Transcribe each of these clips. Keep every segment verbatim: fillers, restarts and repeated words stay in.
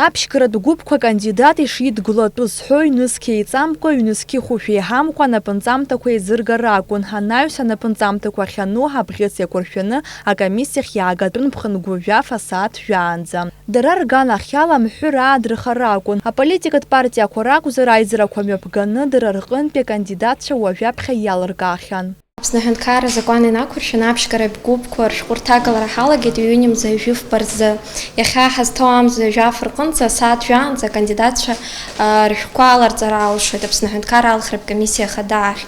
Аԥшьгаратә гәыԥқәа акандидат ишидгылатәу зҳәо ҩнызқь еиҵамкәа, ҩнызқь хәышә еиҳамкәа анапынҵамҭақәа еизыргар акәын. Анаҩс анапынҵамҭақәа ахьану абӷьыц еиқәыршәаны акомиссиахь иаагатәын ԥхынгәы жәаф асааҭ жәаанӡа. Дара рганахьала амҳәыр аадырхара акәын. Аполитикатә партиақәа ракәзар, аизарақәа мҩаԥганы дара рҟынтәи акандидатцәа уажәаԥхьа иалыркаахьан. Аԥсны аҳәынҭқарра азакәан инақәыршәаны аԥшьгаратә гәыԥқәа ршәҟәы рҭагалара ҳалагеит ҩынҩажәа жәафба рзы. Иахьа ҳазҭоу амза жәаф рҟынӡа асааҭ жәаанӡа акандидатцәа, а, рышәҟәқәа аларҵара алшоит Аԥсны аҳәынҭқарра алхратә комиссиа ахада ахь.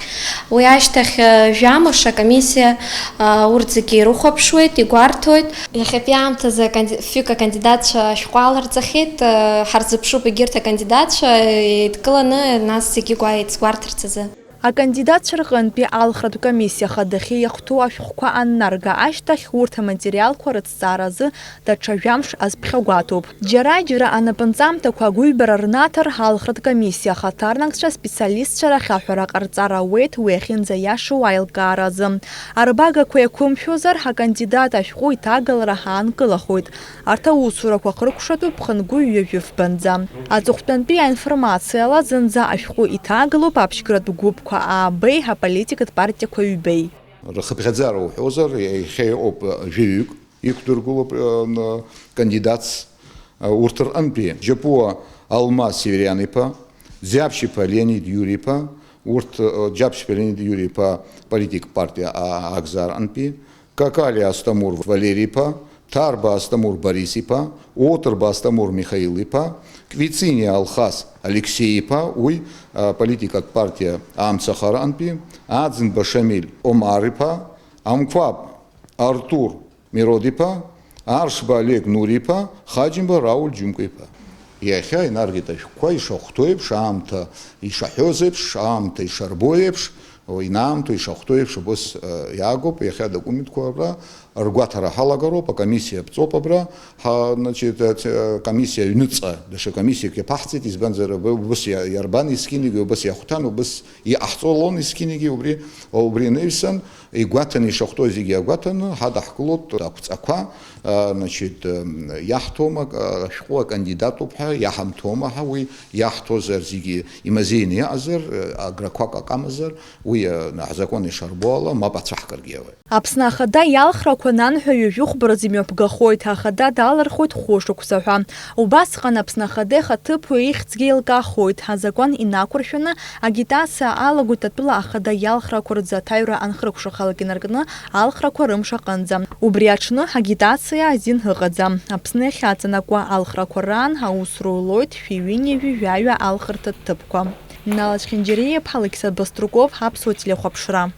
Уи ашьҭахь, а, жәамш акомиссиа, а, урҭ зегьы ирыхәаԥшуеит, игәарҭоит. Иахьатәи аамҭазы аканди-, фҩык акандидатцәа ашәҟәы аларҵахьеит, а, ҳарзыԥшуп егьырҭ акандидатцәа еидкыланы, нас зегьы гәа-, еицгәарҭарц азы. Акандидатцәа рҟынтәи алхратә комиссиа ахадахьы иахәҭоу ашәҟәқәа аннарга ашьҭахь, урҭ аматериалқәа рыҭҵааразы даҽа жәамш азԥхьагәаҭоуп. Џьара-џьара анапынҵамҭақәа агәыҩбара рнаҭар, алхратә комиссиа ахаҭарнакцәа аспециалистцәа рахь аҳәара ҟарҵар ауеит уи ахьынӡаиашоу аилкааразы. Арбагақәа еиқәымшәозар, акандидат ашәҟәы иҭагалара ҳаанкылахоит. Арҭ аусурақәа хыркәшатәуп ԥхынгәы ҩажәи фбанӡа. Аҵыхәтәантәи аинформациала, зынӡа ашәҟәы иҭагалоуп аԥшьгаратә гәыԥқәа аабеи аполитикатә партиақәа ҩбеи. Рхыԥхьаӡара уҳәозар, иахьа иҟоуп жәаҩык, иқәдыргылоуп, ы, н-, кандидатс, ы, урҭ рҟынтәи Џьапуа Алмаз Севериан-иԥа, Ӡаԥшь-иԥа Леонид Иури-иԥа, урҭ, ы, Џьаԥшь-иԥа Леонид Иури-иԥа политик партиа, а, Агзар-антәи, Какалиа Астамур Валери-иԥа, Ҭарба Астамур Борис-иԥа, Оҭырба Астамур Михаил-иԥа, Квициниа Алхас Алексеи-иԥа, уи, а, политикатә партиа амцахараантәи, Аӡынба Шамиль Омар-иԥа, Амқәаб Артур Мирод-иԥа, Аршба Олег Нури-иԥа, Хаџьымба Рауль Џьумкәа-иԥа. Иахьа инаргеит ашәҟәқәа ишахәҭоу еиԥш, аамҭа ишаҳәоз еиԥш, аамҭа ишарбо еиԥш, инаамҭоу ишахәҭоу еиԥш, убыс, э, иаагоуп. Иахьа адокументқәа абра ргәаҭара ҳалагароуп, акомиссиа ԥҵоуп абра, ҳа, значит, э, ц-, э, комиссиа аҩныҵҟа даҽа комиссиак иаԥаҳҵеит, избанзар, уб-, убыс иа-, иарбан есқьынгьы убыс иахәҭан, убыс иҟаҳҵалон есқьынгьы, убри, убри анаҩсан, игәаҭаны ишахәҭоу зегьы агәаҭаны, ҳадаҳкылоит ақәҵақәа, а, значит, м, иаҳҭома, а, ашәҟәы акандидатуп ҳәа, иаҳамҭома ҳәа, уи иаҳҭозар зегьы имазеины иаҟазар, а, аграқәак аҟамазар, уи, а, ҳзакәан ишарбо ала, мап ацәаҳкыргьы ауеит. Аԥсны Ахада иалхрақәа ананҳәа ҩажәи хәба рзы имҩаԥгахоит, Ахада далырхуеит хәышықәса ҳәа. Убасҟан Аԥсны Ахада ихаҭыԥуаҩ ихьӡгьы еилкаахоит, азакәан инақәыршәаны агитациа алагоит атәыла ахада иалхрақәа рзы аҭаҩра анхыркәшахалак инаркны алхрақәа рымш аҟынӡа. Убри аҽны агитациа азин ыҟаӡам. Аԥсны иахьаҵанакуа алхрақәа раан аус рулоит шәи ҩынҩажәи жәаҩа алхырҭа ҭыԥқәа. Нала Чхинџьариа-иԥҳа, Алықьса Баструков, Аԥсуа телехәаԥшра.